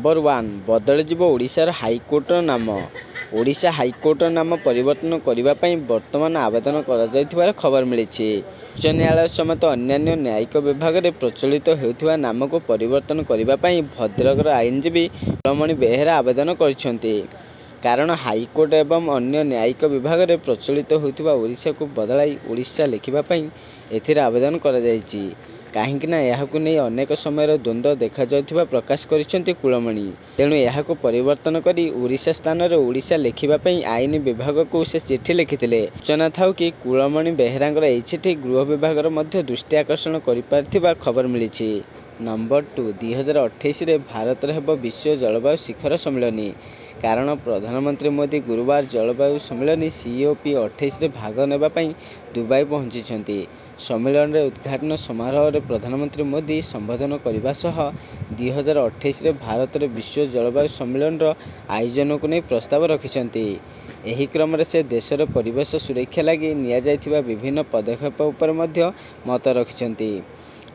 Number one, ବଦଳିଯିବ ଓଡ଼ିଶାର ହାଇକୋର୍ଟର ନାମ। ଓଡ଼ିଶା ହାଇକୋର୍ଟର ନାମ ପରିବର୍ତ୍ତନ କରିବା ପାଇଁ ବର୍ତ୍ତମାନ ଆବେଦନ କରାଯାଇଥିବାର ଖବର ମିଳିଛି। ଉଚ୍ଚ ନ୍ୟାୟାଳୟ ସମେତ ଅନ୍ୟାନ୍ୟ ନ୍ୟାୟିକ ବିଭାଗରେ ପ୍ରଚଳିତ ହେଉଥିବା ନାମକୁ ପରିବର୍ତ୍ତନ କରିବା ପାଇଁ ଭଦ୍ରକର ଆଇନଜୀବୀ କୁଳମଣି ବେହେରା ଆବେଦନ କରିଛନ୍ତି। କାରଣ ହାଇକୋର୍ଟ ଏବଂ ଅନ୍ୟ ନ୍ୟାୟିକ ବିଭାଗରେ ପ୍ରଚଳିତ ହେଉଥିବା ଓଡ଼ିଶାକୁ ବଦଳାଇ ଓଡ଼ିଶା ଲେଖିବା ପାଇଁ ଏଥିରେ ଆବେଦନ କରାଯାଇଛି। କାହିଁକିନା ଏହାକୁ ନେଇ ଅନେକ ସମୟରେ ଦ୍ୱନ୍ଦ୍ୱ ଦେଖାଯାଉଥିବା ପ୍ରକାଶ କରିଛନ୍ତି କୁଳମଣି। ତେଣୁ ଏହାକୁ ପରିବର୍ତ୍ତନ କରି ଓଡ଼ିଶା ସ୍ଥାନରେ ଓଡ଼ିଶା ଲେଖିବା ପାଇଁ ଆଇନ ବିଭାଗକୁ ସେ ଚିଠି ଲେଖିଥିଲେ। ସୂଚନାଥାଉ କି, କୁଳମଣି ବେହେରାଙ୍କର ଏହି ଚିଠି ଗୃହ ବିଭାଗର ମଧ୍ୟ ଦୃଷ୍ଟି ଆକର୍ଷଣ କରିପାରିଥିବା ଖବର ମିଳିଛି। ନମ୍ବର ଟୁ, 2028ରେ ଭାରତରେ ହେବ ବିଶ୍ୱ ଜଳବାୟୁ ଶିଖର ସମ୍ମିଳନୀ। କାରଣ ପ୍ରଧାନମନ୍ତ୍ରୀ ମୋଦି ଗୁରୁବାର ଜଳବାୟୁ ସମ୍ମିଳନୀ ସିଓପି-28ରେ ଭାଗ ନେବା ପାଇଁ ଦୁବାଇ ପହଞ୍ଚିଛନ୍ତି। ସମ୍ମିଳନୀର ଉଦ୍ଘାଟନ ସମାରୋହରେ ପ୍ରଧାନମନ୍ତ୍ରୀ ମୋଦି ସମ୍ବୋଧନ କରିବା ସହ 2028ରେ ଭାରତରେ ବିଶ୍ୱ ଜଳବାୟୁ ସମ୍ମିଳନୀର ଆୟୋଜନକୁ ନେଇ ପ୍ରସ୍ତାବ ରଖିଛନ୍ତି। ଏହି କ୍ରମରେ ସେ ଦେଶରେ ପରିବେଶ ସୁରକ୍ଷା ଲାଗି ନିଆଯାଇଥିବା ବିଭିନ୍ନ ପଦକ୍ଷେପ ଉପରେ ମଧ୍ୟ ମତ ରଖିଛନ୍ତି।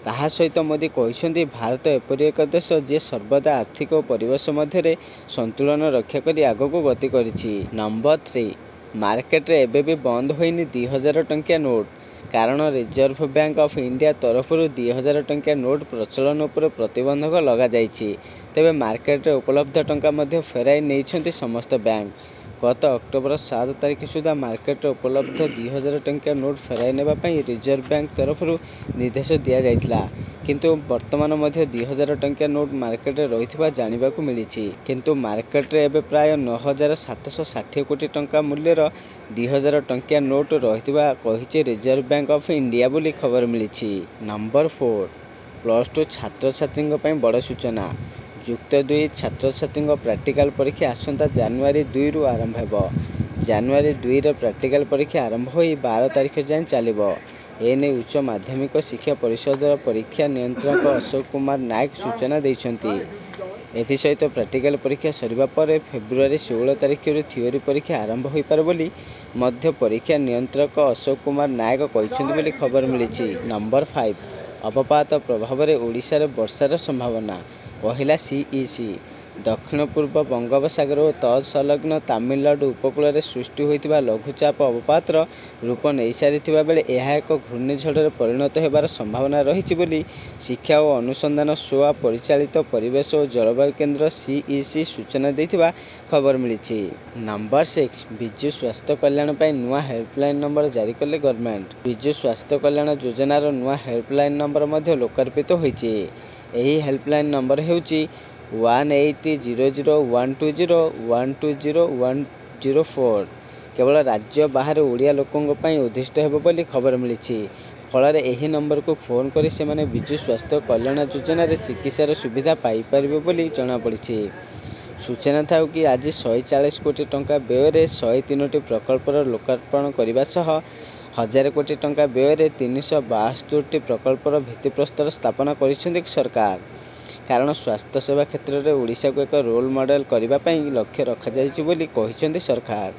ତାହା ସହିତ ମୋଦି କହିଛନ୍ତି, ଭାରତ ଏପରି ଏକ ଦେଶ ଯିଏ ସର୍ବଦା ଆର୍ଥିକ ଓ ପରିବେଶ ମଧ୍ୟରେ ସନ୍ତୁଳନ ରକ୍ଷା କରି ଆଗକୁ ଗତି କରିଛି। ନମ୍ବର ଥ୍ରୀ, ମାର୍କେଟରେ ଏବେ ବି ବନ୍ଦ ହୋଇନି 2000 ଟଙ୍କିଆ ନୋଟ୍। କାରଣ ରିଜର୍ଭ ବ୍ୟାଙ୍କ ଅଫ୍ ଇଣ୍ଡିଆ ତରଫରୁ 2000 ଟଙ୍କିଆ ନୋଟ୍ ପ୍ରଚଳନ ଉପରେ ପ୍ରତିବନ୍ଧକ ଲଗାଯାଇଛି। ତେବେ ମାର୍କେଟରେ ଉପଲବ୍ଧ ଟଙ୍କା ମଧ୍ୟ ଫେରାଇ ନେଇଛନ୍ତି ସମସ୍ତ ବ୍ୟାଙ୍କ। ଗତ ଅକ୍ଟୋବର 7 ତାରିଖ ସୁଦ୍ଧା ମାର୍କେଟରେ ଉପଲବ୍ଧ 2000 ଟଙ୍କିଆ ନୋଟ୍ ଫେରାଇ ନେବା ପାଇଁ ରିଜର୍ଭ ବ୍ୟାଙ୍କ ତରଫରୁ ନିର୍ଦ୍ଦେଶ ଦିଆଯାଇଥିଲା। କିନ୍ତୁ ବର୍ତ୍ତମାନ ମଧ୍ୟ 2000 ଟଙ୍କିଆ ନୋଟ୍ ମାର୍କେଟରେ ରହିଥିବା ଜାଣିବାକୁ ମିଳିଛି। କିନ୍ତୁ ମାର୍କେଟରେ ଏବେ ପ୍ରାୟ 9760 କୋଟି ଟଙ୍କା ମୂଲ୍ୟର 2000 ଟଙ୍କିଆ ନୋଟ୍ ରହିଥିବା କହିଛି ରିଜର୍ଭ ବ୍ୟାଙ୍କ ଅଫ୍ ଇଣ୍ଡିଆ ବୋଲି ଖବର ମିଳିଛି। ନମ୍ବର ଫୋର, ପ୍ଲସ ଟୁ ଛାତ୍ରଛାତ୍ରୀଙ୍କ ପାଇଁ ବଡ଼ ସୂଚନା। ଯୁକ୍ତ ଦୁଇ ଛାତ୍ରଛାତ୍ରୀଙ୍କ ପ୍ରାକ୍ଟିକାଲ ପରୀକ୍ଷା ଆସନ୍ତା ଜାନୁଆରୀ 2ରୁ ଆରମ୍ଭ ହେବ। ଜାନୁଆରୀ 2ରେ ପ୍ରାକ୍ଟିକାଲ ପରୀକ୍ଷା ଆରମ୍ଭ ହୋଇ 12 ତାରିଖ ଯାଏଁ ଚାଲିବ। ଏନେଇ ଉଚ୍ଚ ମାଧ୍ୟମିକ ଶିକ୍ଷା ପରିଷଦର ପରୀକ୍ଷା ନିୟନ୍ତ୍ରକ ଅଶୋକ କୁମାର ନାୟକ ସୂଚନା ଦେଇଛନ୍ତି। ଏଥିସହିତ ପ୍ରାକ୍ଟିକାଲ ପରୀକ୍ଷା ସରିବା ପରେ ଫେବୃଆରୀ 16 ତାରିଖରୁ ଥିଓରି ପରୀକ୍ଷା ଆରମ୍ଭ ହୋଇପାରେ ବୋଲି ମଧ୍ୟ ପରୀକ୍ଷା ନିୟନ୍ତ୍ରକ ଅଶୋକ କୁମାର ନାୟକ କହିଛନ୍ତି ବୋଲି ଖବର ମିଳିଛି। ନମ୍ବର ଫାଇଭ, ଅବପାତ ପ୍ରଭାବରେ ଓଡ଼ିଶାରେ ବର୍ଷାର ସମ୍ଭାବନା, କହିଲା ସିଇସି। ଦକ୍ଷିଣ-ପୂର୍ବ ବଙ୍ଗୋପସାଗର ଓ ତତ୍ସଂଲଗ୍ନ ତାମିଲନାଡୁ ଉପକୂଳରେ ସୃଷ୍ଟି ହୋଇଥିବା ଲଘୁଚାପ ଅବପାତର ରୂପ ନେଇସାରିଥିବା ବେଳେ ଏହା ଏକ ଘୂର୍ଣ୍ଣିଝଡ଼ରେ ପରିଣତ ହେବାର ସମ୍ଭାବନା ରହିଛି ବୋଲି ଶିକ୍ଷା ଓ ଅନୁସନ୍ଧାନ ସୋଆ ପରିଚାଳିତ ପରିବେଶ ଓ ଜଳବାୟୁ କେନ୍ଦ୍ର ସିଇସି ସୂଚନା ଦେଇଥିବା ଖବର ମିଳିଛି। ନମ୍ବର ସିକ୍ସ, ବିଜୁ ସ୍ୱାସ୍ଥ୍ୟ କଲ୍ୟାଣ ପାଇଁ ନୂଆ ହେଲ୍ପଲାଇନ ନମ୍ବର ଜାରି କଲେ ଗଭର୍ଣ୍ଣମେଣ୍ଟ। ବିଜୁ ସ୍ୱାସ୍ଥ୍ୟ କଲ୍ୟାଣ ଯୋଜନାର ନୂଆ ହେଲ୍ପଲାଇନ ନମ୍ବର ମଧ୍ୟ ଲୋକାର୍ପିତ ହୋଇଛି। ଏହି ହେଲ୍ପଲାଇନ ନମ୍ବର ହେଉଛି 1800 120 120 104। କେବଳ ରାଜ୍ୟ ବାହାରେ ଓଡ଼ିଆ ଲୋକଙ୍କ ପାଇଁ ଉଦ୍ଦିଷ୍ଟ ହେବ ବୋଲି ଖବର ମିଳିଛି। ଫଳରେ ଏହି ନମ୍ବରକୁ ଫୋନ କରି ସେମାନେ ବିଜୁ ସ୍ୱାସ୍ଥ୍ୟ କଲ୍ୟାଣ ଯୋଜନାରେ ଚିକିତ୍ସାର ସୁବିଧା ପାଇପାରିବେ ବୋଲି ଜଣାପଡ଼ିଛି। ସୂଚନାଥାଉ କି, ଆଜି 140 କୋଟି ଟଙ୍କା ବ୍ୟୟରେ 103ଟି ପ୍ରକଳ୍ପର ଲୋକାର୍ପଣ କରିବା ସହ 1000 କୋଟି ଟଙ୍କା ବ୍ୟୟରେ 372ଟି ପ୍ରକଳ୍ପର ଭିତ୍ତିପ୍ରସ୍ତର ସ୍ଥାପନ କରିଛନ୍ତି ସରକାର। କାରଣ ସ୍ୱାସ୍ଥ୍ୟସେବା କ୍ଷେତ୍ରରେ ଓଡ଼ିଶାକୁ ଏକ ରୋଲ ମଡେଲ କରିବା ପାଇଁ ଲକ୍ଷ୍ୟ ରଖାଯାଇଛି ବୋଲି କହିଛନ୍ତି ସରକାର।